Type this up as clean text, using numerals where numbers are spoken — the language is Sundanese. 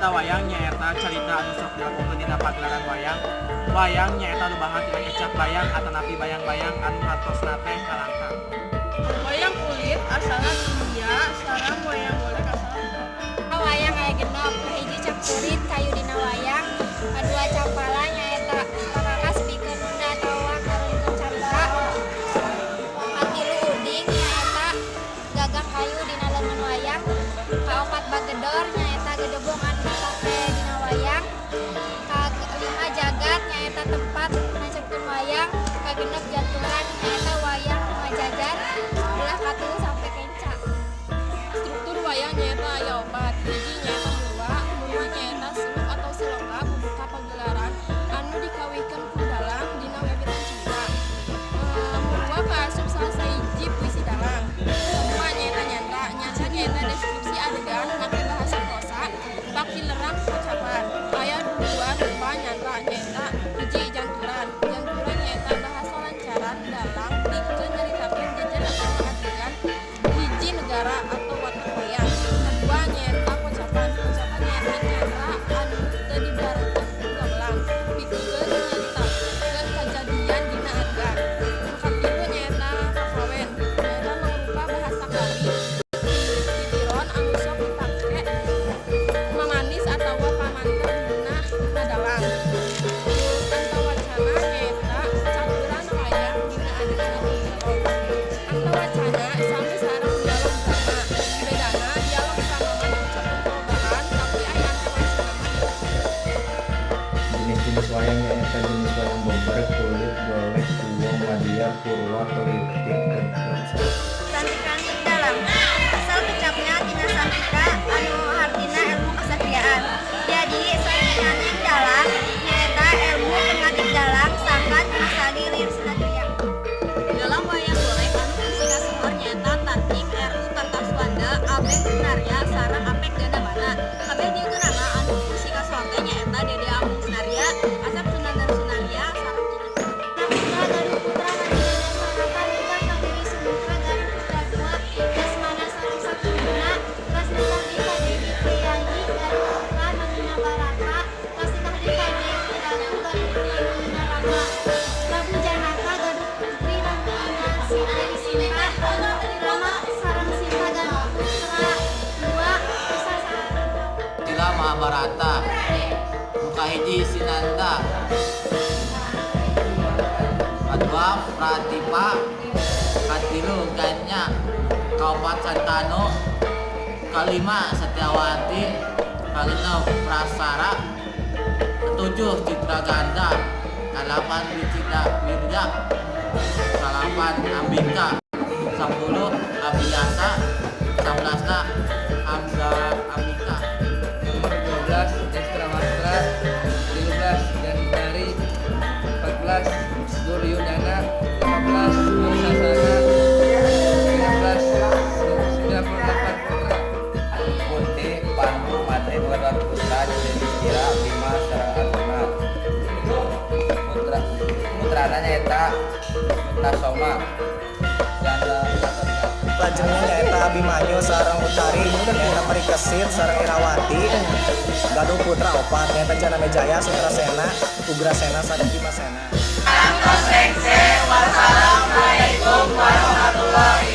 Carita wayang nyaeta carita anu sok dilakukeun dina pagelaran wayang. Wayang nyaeta lubahan tina kecap bayang atanapi bayang-bayang anu hartosna teh kalangkang. Wayang kulit asalna ti India, sareng wayang golek asalna ti Eropa. Wayang aya 6. Kahiji, cangkurit, kayu dina wayang. Kadua, campala, nyaeta pakakas pikeun nunda atawa ngarungkeun carita. Katilu, uding, nyaeta gagang kayu dina leungeun wayang. Kaopat, bagedor, nyaeta gedebong anu dipake dina wayang. Kalima, jagat, nyaeta tempat nancebkeun wayang. Kagenep, janturan, nyaeta wayang nu ngajajar belah katilu sampai kenca. Struktur wayang nyaeta aya opat. Hiji nyaeta murwa. Murwa nyaeta suluk atau siloka pembuka pagelaran anu dikawihkeun ku dalang dina wiwitan carita. Murwa kaasup salah sahiji puisi dalang. Kedua nyaeta nyanda. Nyanda nyaeta deskripsi adegan make bahasa prosa pakileran pocapan. Aya dua rupa nyanda, nyaeta hiji, janturan. Janturan nyaeta bahasa lancaran dalang pikeun nyaritakeun jejer atawa adegan hiji negara atau watak wayang. Kedua nyaeta pocapan. Pocapan nyaeta nyanda anu teu dibarengkeun ku gamelan pikeun nyaritakeun kajadian dina adegan. Nu katilu nyaeta kakawen, nyaeta mangrupa bahasa kawi titiron anu sok dipake mamanis atawa pamanter dina ngadalang. Terus, antawacana nyaeta caturan wayang dina adegan atau dialog. Antawacana sami sareng dialog drama. Bedana, dialog drama mah diucapkeun ku lobahan, tapi ai antawacana mah diucapkeun. Jenis-jenis wayang nyaeta jenis wayang beber, kulit, golek, kuwang, madya, purwa, klithik, gedhog. Santikaning Dalang asal kecapna tina santika anu hartina ilmu kesatriaan. Jadi, santikaning dalang nyaeta ilmu pengadik dalang sangkan masagi lir satria. Dalam wayang golek anu fungsi kasohor nyaeta Tarkim, RU Kartaswanda, Abeng Sunarya, sareng Apek Gandamana. Kabeh dieunana anu fungsi kasohor teh nyaeta Dede Amung Sunarya, Asep Sunandar Sunarya, sareng Cecep. Putra gaduh putra namina Dasarata, nikah ka Dewi Sumitra, gaduh putra dua, Lesmana sareng Satrugna. Tos nikah deui ka Dewi Priyangi, gaduh putra namina Barata. Tos nikah deui ka Dewi Ratu, gaduh putra namina Rama. Prabu Janaka gaduh putri namina Dewi Sinta. Rama sareng Sinta gaduh putra dua, Kusa sareng Sila Mahabharata. Nu kahiji, Sinanda. Kadua, Pratipa. Katilu, Ganya. Kaopat, Santanu. Kalima, Satyawati. Kagenep, Prasara. Ketujuh, Citraganda. Kalapan, Wicita Wirya. Salapan, Ambika. 10, Abiyasa. 11-na, Amga Ambika. Nomor 12, Destra Wastra. 13, Gandari. 14, Duryudana. 15, Dursasana. 16, 98 putra. Kunti, Pandu, Madri boga dua putra, Yudhistira, Bima sareng Arjuna. Putra putrana nyaeta Sutasoma. Janda Gatotkaca. Lajengna nyaeta Abimanyu sareng Utari, nyaeta Parikesit sareng Irawati. Gaduh putra opat, nyaeta Janamejaya, Sutrasena, Ugrasena sareng Bimasena. Wassalamualaikum warahmatullahi.